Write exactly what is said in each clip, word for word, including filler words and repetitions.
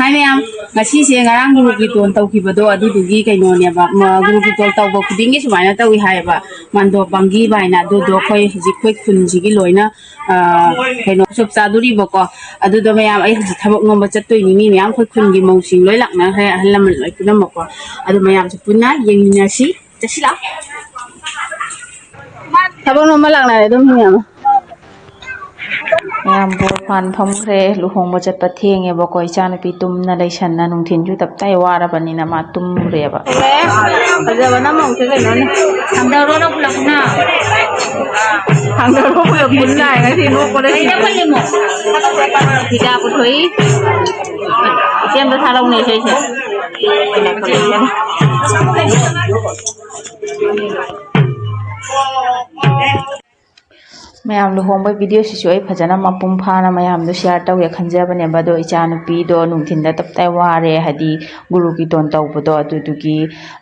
ꯍꯥꯏ ꯃꯌꯥꯝ, ꯉꯁꯤꯁꯦ ꯉꯔꯥꯡ ꯒꯨꯔꯨ ꯀꯤꯔꯇꯣꯟ ꯇꯧꯈꯤꯕꯗꯣ ꯑꯗꯨꯗꯨꯒꯤ ꯀꯩꯅꯣꯅꯦꯕ, ꯃ-, ꯒꯨꯔꯨ ꯀꯤꯔꯇꯣꯟ ꯇꯧꯕ ꯈꯨꯗꯤꯡꯒꯤ ꯁꯨꯃꯥꯏꯅ ꯇꯧꯏ ꯍꯥꯏꯌꯦꯕ, ꯃꯟꯗꯣꯞ ꯄꯥꯡꯒꯤꯕ ꯍꯥꯏꯅ꯫ ꯑꯗꯨꯗꯣ ꯑꯩꯈꯣꯏ ꯍꯧꯖꯤꯛ ꯑꯩꯈꯣꯏ ꯈꯨꯟꯁꯤꯒꯤ ꯂꯣꯏꯅ, ꯑ, ꯀꯩꯅꯣ ꯆꯞ ꯆꯥꯗꯣꯔꯤꯕꯀꯣ꯫ ꯑꯗꯨꯗꯣ ꯃꯌꯥꯝ, ꯑꯩ ꯍꯧꯖꯤꯛ ꯊꯕꯛ ꯅꯣꯝꯕ ꯆꯠꯇꯣꯏꯅꯤ, ꯃꯤ ꯃꯌꯥꯝ ꯑꯩꯈꯣꯏ ꯈꯨꯟꯒꯤ ꯃꯧꯁꯤꯡ ꯂꯣꯏ ꯂꯥꯛꯅꯈ꯭ꯔꯦ, ꯑꯍꯜ ꯂꯃꯟ ꯂꯣꯏ ꯄꯨꯝꯅꯃꯛꯀꯣ꯫ ꯑꯗꯨ ꯃꯌꯥꯝꯁꯨ ꯄꯨꯟꯅ ꯌꯦꯡꯃꯤꯟꯅꯁꯤ꯫ ꯆꯠꯁꯤ ꯂꯥꯛꯑꯣ꯫ ꯊꯕꯛ ꯅꯣꯝꯕ ꯂꯥꯛꯅꯔꯦ ꯑꯗꯨꯝ ꯃꯌꯥꯝ꯫ ꯃꯌꯥꯝ ꯕꯣꯔ ꯐꯥꯟ ꯐꯝꯈ꯭ꯔꯦ꯫ ꯂꯨꯍꯣꯡꯕ ꯆꯠꯄ ꯊꯦꯡꯉꯦꯕꯀꯣ, ꯏꯆꯥꯅꯨꯄꯤ ꯇꯨꯝꯅ ꯂꯩꯁꯟꯅ, ꯅꯨꯡꯊꯤꯟꯁꯨ ꯇꯞꯇꯥꯏ ꯋꯥꯔꯕꯅꯤꯅ ꯃꯥ ꯇꯨꯝꯈ꯭ꯔꯦꯕ꯫ ꯐꯖꯕꯅ ꯃꯧꯁꯦ ꯀꯩꯅꯣꯅꯦ꯫ ꯊꯥꯡꯗꯧꯔꯣꯅ ꯄꯨꯂꯞꯅ꯫ ꯊꯥꯡꯗꯧꯔꯣ ꯄꯨꯂꯞ ꯄꯨꯟ ꯂꯥꯛꯑꯦ ꯉꯁꯤ ꯅꯣꯛꯄꯗ ꯁꯤꯔꯦ꯫ ꯐꯤꯗꯥ ꯄꯨꯊꯣꯛꯏ꯫ ꯏꯆꯦ ꯑꯝꯇ ꯊꯥꯔꯛꯎꯅꯦ ꯏꯁꯩꯁꯦ꯫ ꯃꯌꯥꯝ, ꯂꯨꯍꯣꯡꯕꯒꯤ ꯚꯤꯗꯤꯑꯣꯁꯤꯁꯨ ꯑꯩ ꯐꯖꯅ ꯃꯄꯨꯡ ꯐꯥꯅ ꯃꯌꯥꯝꯗꯣ ꯁꯤꯌꯥꯔ ꯇꯧꯒꯦ ꯈꯟꯖꯕꯅꯦꯕ꯫ ꯑꯗꯣ ꯏꯆꯥꯅꯨꯄꯤꯗꯣ ꯅꯨꯡꯊꯤꯟꯗ ꯇꯞꯇꯥꯏ ꯋꯥꯔꯦ, ꯍꯥꯏꯗꯤ ꯒꯨꯔꯨ ꯀꯤꯔꯇꯣꯟ ꯇꯧꯕꯗꯣ, ꯑꯗꯨꯗꯨꯒꯤ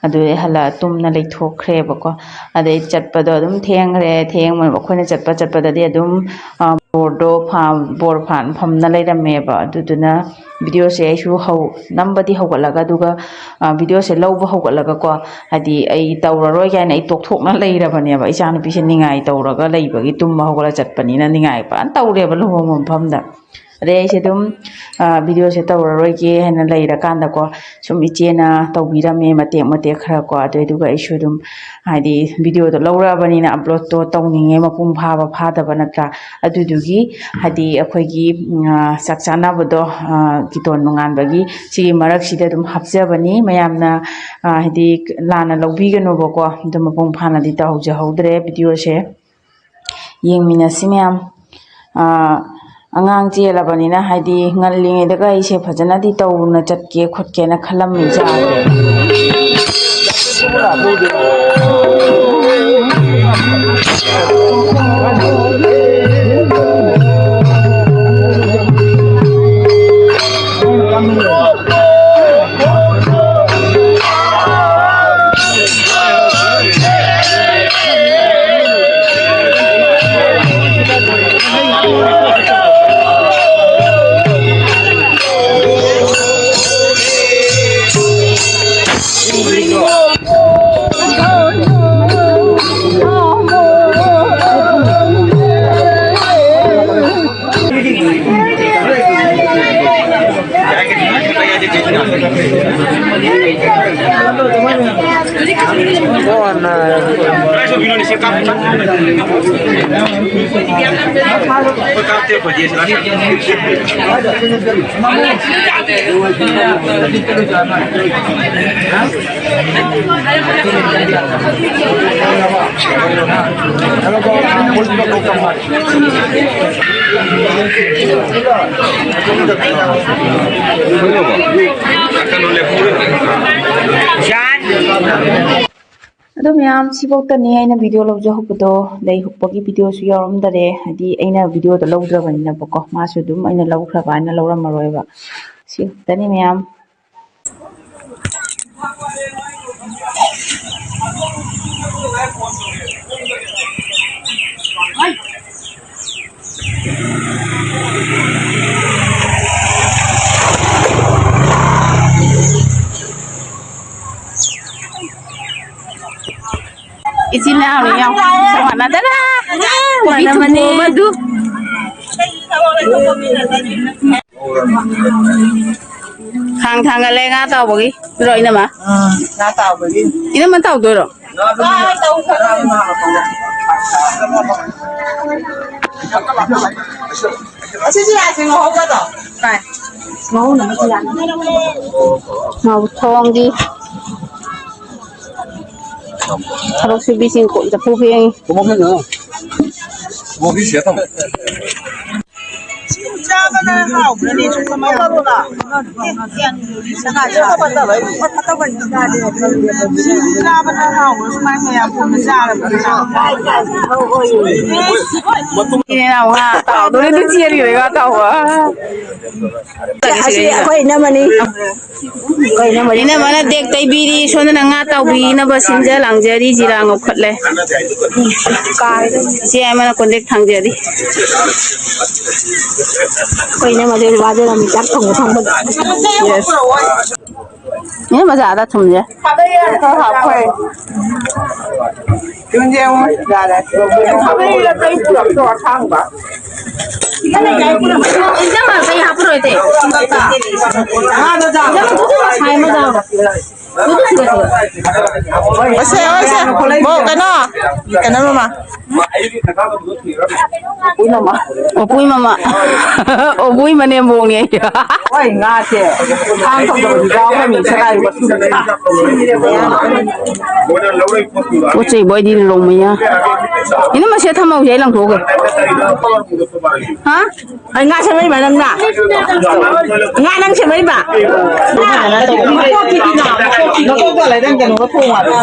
ꯑꯗꯨꯗꯩ ꯍꯜꯂꯛꯑ ꯇꯨꯝꯅ ꯂꯩꯊꯣꯛꯈ꯭ꯔꯦꯕꯀꯣ꯫ ꯑꯗꯩ ꯆꯠꯄꯗꯣ ꯑꯗꯨꯝ ꯊꯦꯡꯈ꯭ꯔꯦ꯫ ꯊꯦꯡꯕ ꯑꯩꯈꯣꯏꯅ ꯆꯠꯄ ꯆꯠꯄꯗꯗꯤ ꯑꯗꯨꯝ, ꯑ, ꯕꯣꯔꯗꯣ ꯐꯥ-, ꯕꯣꯔ ꯐꯥꯟ ꯐꯝꯅ ꯂꯩꯔꯝꯃꯦꯕ꯫ ꯑꯗꯨꯗꯨꯅ ꯚꯤꯗꯤꯑꯣꯁꯦ ꯑꯩꯁꯨ ꯍꯧ-, ꯅꯝꯕꯗꯤ ꯍꯧꯒꯠꯂꯒ, ꯑꯗꯨꯒ, ꯑ, ꯚꯤꯗꯤꯑꯣꯁꯦ ꯂꯧꯕ ꯍꯧꯒꯠꯂꯒꯀꯣ, ꯍꯥꯏꯗꯤ ꯑꯩ ꯇꯧꯔꯔꯣꯏ ꯀꯥꯏꯅ ꯑꯩ ꯇꯣꯛꯊꯣꯛꯅ ꯂꯩꯔꯕꯅꯦꯕ꯫ ꯏꯆꯥꯅꯨꯄꯤꯁꯦ ꯅꯤꯡꯉꯥꯏ ꯇꯧꯔꯒ ꯂꯩꯕꯒꯤ, ꯇꯨꯝꯕ ꯍꯧꯒꯠꯂ ꯆꯠꯄꯅꯤꯅ ꯅꯤꯡꯉꯥꯏ ꯐꯖꯅ ꯇꯧꯔꯦꯕ ꯂꯨꯍꯣꯡꯕ ꯃꯐꯝꯗ꯫ ꯑꯗꯩ ꯑꯩꯁꯦ ꯑꯗꯨꯝ, ꯑ, ꯚꯤꯗꯤꯑꯣꯁꯦ ꯇꯧꯔꯔꯣꯏꯒꯦ ꯍꯥꯏꯅ ꯂꯩꯔꯀꯥꯟꯗꯀꯣ, ꯁꯨꯝ ꯏꯆꯦꯅ ꯇꯧꯕꯤꯔꯝꯃꯦ ꯃꯇꯦꯛ ꯃꯇꯦꯛ ꯈꯔ ꯀꯣ꯫ ꯑꯗꯨꯏꯗꯨꯒ ꯑꯩꯁꯨ ꯑꯗꯨꯝ, ꯍꯥꯏꯗꯤ, ꯚꯤꯗꯤꯑꯣꯗꯣ ꯂꯧꯔꯛꯑꯕꯅꯤꯅ ꯑꯞꯂꯣꯗꯇꯣ ꯇꯧꯅꯤꯡꯉꯦ, ꯃꯄꯨꯡ ꯐꯥꯕ ꯐꯥꯗꯕ ꯅꯠꯇ꯭ꯔꯥ? ꯑꯗꯨꯗꯨꯒꯤ, ꯍꯥꯏꯗꯤ, ꯑꯩꯈꯣꯏꯒꯤ, ꯎꯝ, ꯑ, ꯆꯥꯛ ꯆꯥꯅꯕꯗꯣ, ꯑ, ꯀꯤꯔꯇꯣꯟ ꯅꯣꯡꯉꯥꯟꯕꯒꯤ ꯁꯤꯒꯤ ꯃꯔꯛꯁꯤꯗ ꯑꯗꯨꯝ ꯍꯥꯞꯆꯕꯅꯤ꯫ ꯃꯌꯥꯝꯅ, ꯑ, ꯍꯥꯏꯗꯤ, ꯂꯥꯟꯅ ꯂꯧꯕꯤꯒꯅꯨꯕꯀꯣ꯫ ꯑꯗꯨ ꯃꯄꯨꯡ ꯐꯥꯅꯗꯤ ꯇꯧꯍꯧꯖꯍꯧꯗ꯭ꯔꯦ ꯚꯤꯗꯤꯑꯣꯁꯦ꯫ ꯌꯦꯡꯃꯤꯟꯅꯁꯤ ꯃꯌꯥꯝ꯫ ꯑ, ꯑꯉꯥꯡ ꯆꯦꯜꯂꯕꯅꯤꯅ, ꯍꯥꯏꯗꯤ, ꯉꯜꯂꯤꯉꯩꯗꯒ ꯑꯩꯁꯦ ꯐꯖꯅꯗꯤ ꯇꯧꯅ ꯆꯠꯀꯦ ꯈꯣꯠꯀꯦꯅ ꯈꯜꯂꯝꯃꯤ ꯏꯆꯥꯁꯦ꯫ ꯑꯗꯣ ꯃꯌꯥꯝ, ꯁꯤꯐꯧꯇꯅꯤ ꯑꯩꯅ ꯚꯤꯗꯤꯑꯣ ꯂꯧꯖꯍꯧꯕꯗꯣ꯫ ꯂꯩ ꯍꯨꯛꯄꯒꯤ ꯚꯤꯗꯤꯑꯣꯁꯨ ꯌꯥꯎꯔꯝꯗꯔꯦ, ꯍꯥꯏꯗꯤ ꯑꯩꯅ ꯚꯤꯗꯤꯑꯣꯗꯣ ꯂꯧꯗ꯭ꯔꯕꯅꯤꯅꯕꯀꯣ꯫ ꯃꯥꯁꯨ ꯑꯗꯨꯝ ꯑꯩꯅ ꯂꯧꯈ꯭ꯔꯕ ꯍꯥꯏꯅ ꯂꯧꯔꯝꯃꯔꯣꯏꯕ꯫ ꯁꯤ ꯈꯛꯇꯅꯤ ꯃꯌꯥꯝ꯫ ꯏꯆꯤꯟ ꯏꯅꯥꯎꯅꯤ ꯌꯥꯎ꯫ ꯃꯥꯟꯅꯗꯅ꯫ ꯀꯣꯕꯤ ꯊꯨꯝꯕꯨ ꯑꯃꯗꯨ꯫ ꯈꯥꯡ ꯊꯥꯡꯒꯠꯂꯦ ꯉꯥ ꯇꯥꯎꯕꯒꯤ꯫ ꯔꯣ ꯏꯅꯝꯃ? ꯎꯝ, ꯉꯥ ꯇꯥꯎꯕꯒꯤ꯫ ꯏꯅꯝꯃ ꯇꯥꯎꯗꯣꯏꯔꯣ? ꯑꯁꯤꯁꯨ ꯌꯥꯁꯦ, ꯉꯧꯍꯧꯒꯗꯣ꯫ ꯉꯧꯍꯧꯅꯕꯁꯨ ꯌꯥꯅꯤ꯫ ꯉꯧꯊꯣꯡꯒꯤ ꯊꯕꯛ ꯁꯨꯕꯤꯁꯤꯡ ꯀꯣꯛ ꯆꯐꯨ ꯐꯦꯡꯉꯤ꯫ ꯆꯥꯕꯅ ꯍꯥꯎꯕ꯭ꯔꯅꯦ? ꯁꯨꯝ ꯀꯃꯥꯏꯅ ꯇꯧꯕ꯭ꯔꯥ? ꯁꯤꯡꯖꯨ ꯆꯥꯕꯅ ꯍꯥꯎꯕ꯭ꯔꯥ ꯁꯨꯃꯥꯏꯅ ꯃꯌꯥꯝ ꯄꯨꯟꯅ ꯆꯥꯔꯕꯅꯤꯅ? ꯏꯅꯦ ꯅꯥꯎ ꯉꯥ ꯇꯥꯎꯗꯣꯔꯦ, ꯑꯗꯨ ꯆꯦꯜꯂꯤꯔꯦ ꯉꯥ ꯇꯥꯎꯕ꯫ ꯑꯁꯤ ꯑꯩꯈꯣꯏ ꯏꯅꯝꯃꯅꯤ꯫ ꯑꯩꯈꯣꯏ ꯏꯅꯝꯃꯅꯤ꯫ ꯏꯅꯝꯃꯅ ꯗꯦꯛ ꯇꯩꯕꯤꯔꯤ, ꯁꯣꯝꯗꯅ ꯉꯥ ꯇꯥꯎꯕꯤꯅꯕ ꯁꯤꯟꯖ ꯂꯥꯡꯖꯔꯤ, ꯖꯤꯔꯥ ꯉꯧꯈꯠꯂꯦ꯫ ꯀꯥꯔꯦ꯫ ꯏꯆꯦ ꯑꯃꯅ ꯀꯣꯟꯗꯦꯛ ꯊꯥꯡꯖꯔꯤ꯫ ꯑꯩꯈꯣꯏ ꯏꯅꯝꯃꯗꯤ ꯋꯥꯖꯔꯝꯅꯤ ꯆꯥꯛ ꯊꯣꯡꯕ ꯊꯣꯡꯕꯗ꯫ Yes꯫ ꯏꯅꯝꯃ ꯆꯥꯗ ꯊꯨꯝꯁꯦ꯫ ꯈꯔ ꯍꯥꯞꯈꯣꯏ꯫ ꯌꯨꯝꯁꯦ ꯑꯃꯨꯛ ꯌꯥꯔꯦ꯫ ꯈꯥꯕꯩ ꯄꯨꯔꯛꯇ꯭ꯔꯣ ꯑꯁꯥꯡꯕ? ꯏꯟꯖꯥꯡ ꯀꯩ ꯍꯥꯞꯄꯔꯣꯏ ꯑꯇꯩ꯫ ꯏꯟꯖꯥꯡ ꯃꯆꯥ ꯑꯃ ꯆꯥꯎꯔꯣ꯫ ꯑꯣꯏꯁꯦ, ꯑꯣꯏꯁꯦ꯫ ꯃꯣ-, ꯀꯩꯅꯣ, ꯀꯩꯅꯣ ꯃꯃꯥ꯫ ꯑꯣꯄꯨꯏ ꯃꯃꯥ꯫ ꯑꯣꯄꯨꯏ ꯃꯅꯦꯝꯕꯣꯛꯅꯦ꯫ ꯍꯣꯏ, ꯉꯥꯁꯦ ꯊꯥꯡ ꯇꯧꯗꯕꯁꯨ ꯌꯥꯎꯈ꯭ꯔꯕꯅꯤ, ꯁꯦꯒꯥꯏꯕ ꯃꯇꯨꯡꯗ꯫ ꯄꯣꯠ ꯆꯩꯕꯨ ꯑꯩꯗꯤ ꯂꯣꯡꯃꯩꯌꯥ꯫ ꯏꯅꯝꯃ, ꯁꯤꯗ ꯊꯝꯍꯧꯁꯦ, ꯑꯩ ꯂꯪꯊꯣꯛꯑꯒꯦ꯫ ꯍꯥ? ꯑꯩ ꯉꯥ ꯁꯦꯝꯃꯛꯏꯕ ꯅꯪꯅ? ꯉꯥ ꯅꯪ ꯁꯦꯝꯃꯛꯏꯕ? ꯃꯀꯣꯛꯇꯣ ꯂꯩꯔꯪ ꯀꯩꯅꯣꯒ ꯊꯣꯡꯉꯣ ꯍꯥꯏꯕ꯫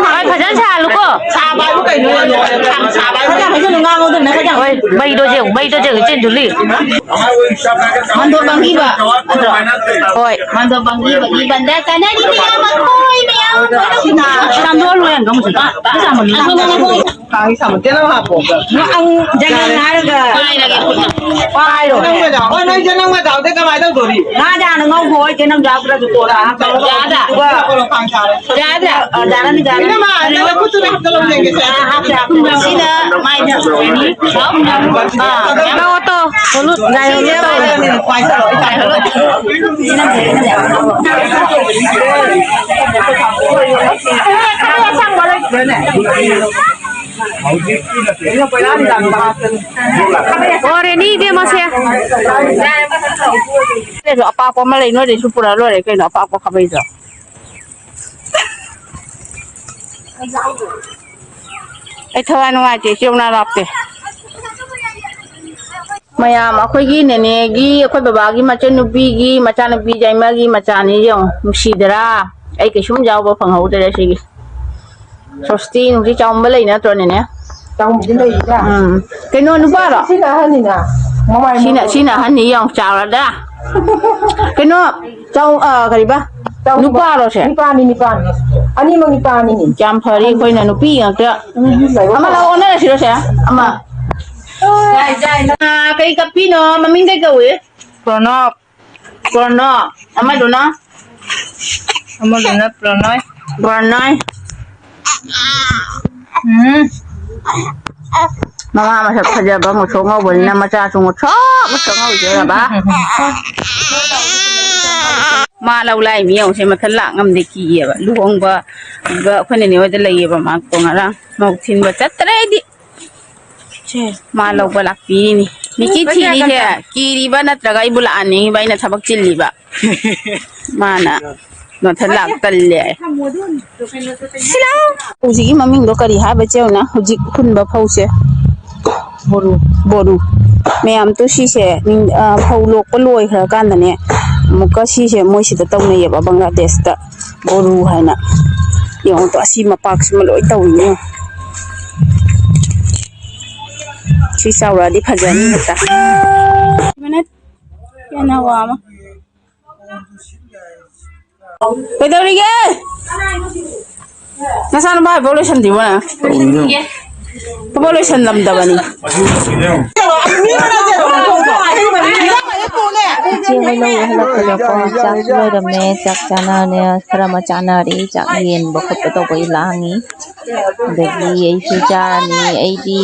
ꯍꯣꯏ, ꯐꯖꯅ ꯁꯥꯍꯜꯂꯨꯀꯣ꯫ ꯁꯥꯕ ꯍꯥꯏꯕꯨ ꯀꯩꯅꯣ? ꯁꯥꯕ ꯍꯥꯏꯕꯨ ꯀꯩꯅꯣ? ꯍꯣꯏ, ꯃꯩꯗꯣ ꯌꯦꯡꯉꯨ, ꯃꯩꯗꯣ ꯌꯦꯡꯉꯨ, ꯏꯆꯦ ꯖꯨꯂꯤ꯫ ꯃꯟꯗꯣꯞ ꯄꯥꯡꯕꯤꯕ ꯅꯠꯇ꯭ꯔꯣ? ꯍꯣꯏ꯫ ꯃꯟꯗꯣꯞ ꯄꯥꯡꯕꯤꯕꯒꯤ ꯕꯟꯗ ꯆꯥꯅꯔꯤꯕ ꯃꯈꯣꯏ ꯃꯌꯥꯝ ꯂꯣꯏꯅ ꯆꯥꯝꯊꯣꯛꯍꯜꯂꯣ ꯌꯥꯝ ꯀꯃꯨꯁꯨ꯫ ꯀꯥꯡꯒꯤ ꯁꯥꯃꯨ ꯇꯦꯜꯍꯧ ꯍꯥꯞꯄꯣ꯫ ꯅꯪ ꯖꯒꯟ ꯍꯥꯏꯔꯒ ꯄꯥꯏꯔꯣ꯫ ꯅꯪ ꯃꯗꯥꯎ꯫ ꯑꯣ, ꯅꯪ ꯖꯒꯟ ꯃꯗꯥꯎꯗꯤ ꯀꯃꯥꯏꯅ ꯇꯧꯗꯣꯔꯤ? ꯉꯥ ꯖꯥꯅ ꯉꯧꯕ ꯑꯣꯏꯗꯤ ꯅꯪ ꯖꯥꯒ꯭ꯔꯁꯨ ꯀꯣꯟꯅ ꯍꯥꯞꯄ꯫ ꯌꯥꯗ꯫ ꯑꯗꯨꯒ ꯄꯣꯔꯣ ꯈꯥꯡ ꯁꯥꯔꯣ꯫ ꯌꯥꯗ꯫ ꯑ, ꯖꯥꯔꯅꯤ, ꯖꯥꯔꯅꯤ꯫ ꯏꯅꯝꯃ, ꯅꯪ ꯈꯨꯠꯇꯨꯗ ꯍꯥꯞꯆꯜꯂꯣ ꯌꯦꯡꯒꯦꯁꯦ꯫ ꯑ, ꯍꯥꯞꯁꯦ, ꯍꯥꯞꯁꯦ꯫ ꯁꯤꯅ ꯃꯥꯏꯗ꯫ ꯑ, ꯇꯧ, ꯇꯧ꯫ ꯁꯤꯁꯦ ꯃꯥꯏꯗ꯫ ꯄꯥꯏꯁꯜꯂꯣ, ꯑꯩ ꯇꯥꯏ꯫ ꯑꯣ, ꯔꯦꯅꯤ ꯏꯕꯦꯝꯃ ꯁꯦ꯫ ꯁꯤꯗꯁꯨ ꯑꯄꯥꯛꯄ ꯑꯃ ꯂꯩ, ꯅꯣꯏꯗꯩꯁꯨ ꯄꯨꯔꯛ ꯂꯣꯏꯔꯦ ꯀꯩꯅꯣ, ꯑꯄꯥꯛꯄ ꯈꯥꯕꯩꯗꯣ꯫ ꯑꯩ ꯊꯋꯥꯏ ꯅꯨꯡꯉꯥꯏꯇꯦ, ꯏꯆꯦ ꯎꯅꯥ ꯂꯥꯛꯇꯦ꯫ ꯃꯌꯥꯝ, ꯑꯩꯈꯣꯏꯒꯤ ꯅꯦꯅꯦꯒꯤ, ꯑꯩꯈꯣꯏ ꯕꯕꯥꯒꯤ ꯃꯆꯟꯅꯨꯄꯤꯒꯤ ꯃꯆꯥꯅꯨꯄꯤ ꯌꯥꯏꯃꯒꯤ ꯃꯆꯥꯅꯤ ꯌꯦꯡꯉꯨ, ꯅꯨꯡꯁꯤꯗꯔꯥ? ꯑꯩ ꯀꯩꯁꯨꯝ ꯌꯥꯎꯕ ꯐꯪꯍꯧꯗ꯭ꯔꯦ ꯁꯤꯒꯤ꯫ ꯁꯣꯁꯇꯤ ꯅꯨꯡꯁꯤ ꯆꯥꯎꯝꯕ ꯂꯩ ꯅꯠꯇ꯭ꯔꯣ, ꯅꯦꯅꯦ? ꯆꯥꯎꯝꯕꯗꯤ ꯂꯩꯌꯦꯗ꯫ ꯎꯝ꯫ ꯀꯩꯅꯣ, ꯅꯨꯄꯥꯔꯣ? ꯁꯤꯅ ꯑꯍꯟꯅꯤꯅ꯫ ꯃꯃꯥꯏ ꯁꯤꯅ, ꯃꯃꯥꯏ꯫ ꯁꯤꯅ ꯑꯍꯟꯅꯤ, ꯌꯥꯝ ꯆꯥꯎꯔꯗ꯭ꯔꯥ? ꯀꯩꯅꯣ, ꯆꯥꯎ-, ꯑ, ꯀꯔꯤꯕ? ꯅꯨꯄꯥꯔꯣ ꯁꯦ? ꯅꯨꯄꯥꯅꯤ, ꯅꯨꯄꯥꯅꯤ꯫ ꯑꯅꯤꯃꯛ ꯅꯨꯄꯥꯅꯤꯅꯦ꯫ ꯌꯥꯝ ꯐꯔꯦ, ꯑꯩꯈꯣꯏꯅ ꯅꯨꯄꯤ ꯉꯥꯛꯇ꯫ ꯎꯝ, ꯂꯩꯕ ꯑꯃ ꯂꯥꯛꯑꯣ, ꯑꯣꯟꯅꯔꯁꯤꯔꯣ ꯁꯦ? ꯑꯃ꯫ ꯑꯥ, ꯀꯩ ꯀꯞꯄꯤꯅꯣ? ꯃꯃꯤꯡ ꯀꯩ ꯀꯧꯏ? ꯄ꯭ꯔꯣꯅꯣꯞ꯫ ꯄ꯭ꯔꯣꯅꯣꯞ꯫ ꯑꯃꯗꯨꯅ? ꯑꯃꯗꯨꯅ ꯄ꯭ꯔꯣꯅꯣꯏ꯫ ꯄ꯭ꯔꯣꯅꯣꯏ꯫ ꯎꯝ꯫ ꯃꯃꯥ ꯃꯁꯛ ꯐꯖꯕ ꯉꯧꯊꯣꯛ ꯉꯧꯕꯅꯤꯅ ꯃꯆꯥꯁꯨ ꯉꯧꯊꯣꯛ ꯉꯧꯊꯣꯛ ꯉꯧꯖꯔꯕ꯫ ꯃꯥ ꯂꯧ ꯂꯥꯛꯏ ꯃꯤ ꯌꯦꯡꯉꯨꯁꯦ, ꯃꯊꯟ ꯂꯥꯛ ꯉꯝꯗꯦ, ꯀꯤꯌꯦꯕ꯫ ꯂꯨꯍꯣꯡꯕ ꯑꯩꯈꯣꯏ ꯅꯦꯅꯦ ꯍꯣꯏꯗ ꯂꯩꯌꯦꯕ, ꯃꯥ ꯉꯔꯥꯡ ꯃꯧ ꯊꯤꯟꯕ ꯆꯠꯇ꯭ꯔꯦ ꯑꯩꯗꯤ꯫ ꯁꯦ꯫ ꯃꯥ ꯂꯧꯕ ꯂꯥꯛꯄꯤꯔꯤꯅꯤ꯫ ꯃꯤꯀꯤ ꯊꯤꯔꯤꯁꯦ ꯀꯤꯔꯤꯕ ꯅꯠꯇ꯭ꯔꯒ ꯑꯩꯕꯨ ꯂꯥꯛꯍꯟꯅꯤꯡꯉꯤꯕ, ꯑꯩꯅ ꯊꯕꯛ ꯆꯤꯜꯂꯤꯕ꯫ ꯃꯥꯅ ꯃꯊꯟ ꯂꯥꯛ ꯇꯜꯂꯦ ꯍꯥꯏ꯫ ꯁꯤꯂꯥꯎ꯫ ꯍꯧꯖꯤꯛꯀꯤ ꯃꯃꯤꯡꯗꯣ ꯀꯔꯤ ꯍꯥꯏꯕ ꯏꯆꯦ ꯍꯣꯏꯅ? ꯍꯧꯖꯤꯛ ꯍꯨꯟꯕ ꯐꯧꯁꯦ꯫ ꯕꯣꯔꯨ꯫ ꯕꯣꯔꯨ꯫ ꯃꯌꯥꯝ ꯇꯨ ꯁꯤꯁꯦ, ꯅꯤꯡ-, ꯑ, ꯐꯧ ꯂꯣꯛꯄ ꯂꯣꯏꯈ꯭ꯔꯀꯥꯟꯗꯅꯦ, ꯑꯃꯨꯛꯀ ꯁꯤꯁꯦ ꯃꯣꯏ ꯁꯤꯗ ꯇꯧꯅꯩꯌꯦꯕ, ꯕꯪꯒ꯭ꯂꯥꯗꯦꯁꯇ꯫ ꯕꯣꯔꯨ ꯍꯥꯏꯅ꯫ ꯌꯦꯡꯉꯣ ꯇꯨ, ꯑꯁꯤ ꯃꯄꯥꯛꯁꯤꯃ ꯂꯣꯏ ꯇꯧꯔꯤꯅꯦ ꯌꯦꯡꯉꯣ꯫ ꯁꯤ ꯆꯥꯎꯔꯛꯑꯗꯤ ꯐꯖꯅꯤ ꯍꯦꯛꯇ꯫ ꯀꯩꯗꯧꯔꯤꯒꯦ? ꯅꯆꯥꯅꯨꯄꯥ ꯍꯥꯏꯕ ꯂꯣꯏꯁꯟꯗ꯭ꯔꯤꯕꯣ ꯅꯪ? ꯊꯕꯛ ꯂꯣꯏꯁꯟꯂꯝꯗꯕꯅꯤ꯫ ꯏꯆꯦ ꯍꯣꯏ ꯂꯧ ꯍꯜꯂꯛꯄꯗꯀꯣ ꯆꯥꯛꯁꯨ ꯂꯣꯏꯔꯝꯃꯦ, ꯆꯥꯛ ꯆꯥꯅꯔꯅꯦ, ꯈꯔ ꯑꯃ ꯆꯥꯅꯔꯤ, ꯆꯥꯛ ꯌꯦꯟꯕ ꯈꯣꯠꯄ ꯇꯧꯕꯒꯤ ꯂꯥꯡꯉꯤ꯫ ꯑꯗꯒꯤ ꯑꯩꯁꯨ ꯆꯥꯔꯅꯤ꯫ ꯑꯩꯗꯤ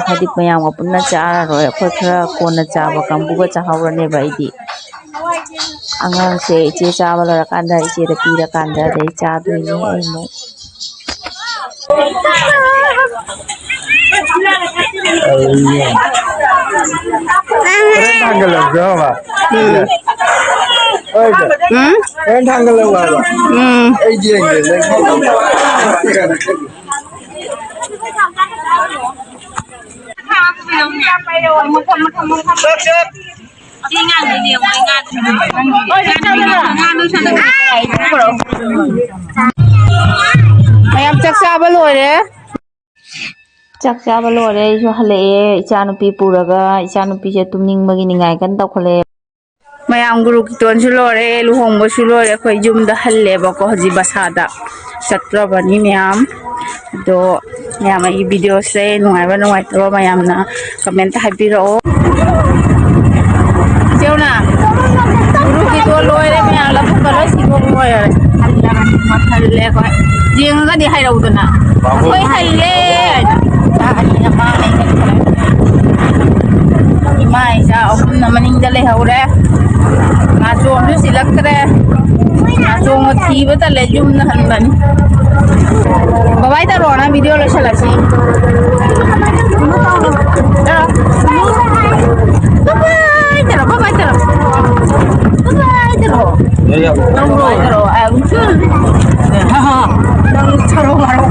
ꯍꯥꯏꯗꯤ ꯃꯌꯥꯝꯒ ꯄꯨꯟꯅ ꯆꯥꯔꯔꯣꯏ꯫ ꯑꯩꯈꯣꯏ ꯈꯔ ꯀꯣꯟꯅ ꯆꯥꯕ ꯀꯥꯡꯕꯨꯒ ꯆꯥꯍꯧꯔꯅꯦꯕ ꯑꯩꯗꯤ꯫ ꯑꯉꯥꯡꯁꯦ ꯏꯆꯦ ꯆꯥꯕ ꯂꯣꯏꯔꯀꯥꯟꯗ ꯏꯆꯦꯗ ꯄꯤꯔꯀꯥꯟꯗ ꯑꯗꯩ ꯆꯥꯗꯣꯏꯅꯦ ꯑꯩ ꯑꯃꯨꯛ꯫ ꯍꯣꯔꯦꯟ ꯊꯥꯡꯒꯠꯂꯛꯑꯣ ꯍꯥꯏꯕ꯫ ꯎꯝ꯫ ꯍꯣꯏ, ꯏꯆꯦ꯫ ꯎꯝ? ꯍꯣꯔꯦꯟ ꯊꯥꯡꯒꯠꯂꯛꯑꯣ ꯍꯥꯏꯕ꯫ ꯎꯝ꯫ ꯑꯩ ꯌꯦꯡꯒꯦ, ꯅꯪ꯫ ꯃꯌꯥꯝ ꯆꯥꯛ ꯆꯥꯕ ꯂꯣꯏꯔꯦ꯫ ꯆꯥꯛ ꯆꯥꯕ ꯂꯣꯏꯔꯦ, ꯑꯩꯁꯨ ꯍꯜꯂꯛꯑꯦ ꯏꯆꯥꯅꯨꯄꯤ ꯄꯨꯔꯒ꯫ ꯏꯆꯥꯅꯨꯄꯤꯁꯦ ꯇꯨꯝꯅꯤꯡꯕꯒꯤ ꯅꯤꯡꯉꯥꯏ ꯀꯟꯅ ꯇꯧꯈꯠꯂꯛꯑꯦ꯫ ꯃꯌꯥꯝ ꯒꯨꯔꯨ ꯀꯤꯇꯣꯟꯁꯨ ꯂꯣꯏꯔꯦ, ꯂꯨꯍꯣꯡꯕꯁꯨ ꯂꯣꯏꯔꯦ꯫ ꯑꯩꯈꯣꯏ ꯌꯨꯝꯗ ꯍꯜꯂꯦꯕꯀꯣ, ꯍꯧꯖꯤꯛ ꯕꯁꯥꯗ ꯆꯠꯇ꯭ꯔꯕꯅꯤ ꯃꯌꯥꯝ꯫ ꯑꯗꯣ ꯃꯌꯥꯝ ꯑꯩꯒꯤ ꯚꯤꯗꯤꯑꯣꯁꯦ ꯅꯨꯡꯉꯥꯏꯕ ꯅꯨꯡꯉꯥꯏꯇꯕ ꯃꯌꯥꯝꯅ ꯀꯃꯦꯟꯇ ꯍꯥꯏꯕꯤꯔꯛꯑꯣ꯫ ꯏꯆꯦꯎꯅ, ꯒꯨꯔꯨ ꯀꯤꯇꯣꯟ ꯂꯣꯏꯔꯦ ꯃꯌꯥꯝ, ꯂꯧꯕꯨꯛꯀ ꯂꯣꯏ ꯁꯤꯗꯣꯛ ꯂꯣꯏꯔꯦ꯫ ꯍꯜꯂꯦ ꯑꯩꯈꯣꯏ꯫ ꯌꯦꯡꯉꯒꯗꯤ ꯍꯥꯏꯔꯛꯎꯗꯅ꯫ ꯑꯩꯈꯣꯏ ꯍꯜꯂꯦ꯫ ꯏꯆꯥ ꯑꯅꯤꯅ ꯃꯥꯡꯉꯦ꯫ ꯏꯃꯥ ꯏꯆꯥ ꯑꯍꯨꯝꯅ ꯃꯅꯤꯡꯗ ꯂꯩꯍꯧꯔꯦ꯫ ꯅꯥꯆꯣꯝꯁꯨ ꯁꯤꯜꯂꯛꯇ꯭ꯔꯦ꯫ ꯅꯥꯆꯣꯝꯒ ꯊꯤꯕ ꯇꯜꯂꯦ, ꯌꯨꯝꯗ ꯍꯟꯕꯅꯤ꯫ ꯕꯕꯥꯏ ꯇꯧꯔꯣ, ꯅꯪ ꯚꯤꯗꯤꯑꯣ ꯂꯣꯏꯁꯤꯜꯂꯁꯤ꯫ ꯕꯕꯥꯏ ꯇꯧꯔꯣ, ꯕꯕꯥꯏ ꯇꯧꯔꯣ꯫ ꯕꯕꯥꯏ ꯇꯧꯔꯣ꯫ ꯑ, ꯎꯝ꯫ ꯅꯪ ꯊꯔꯣ ꯃꯔꯣ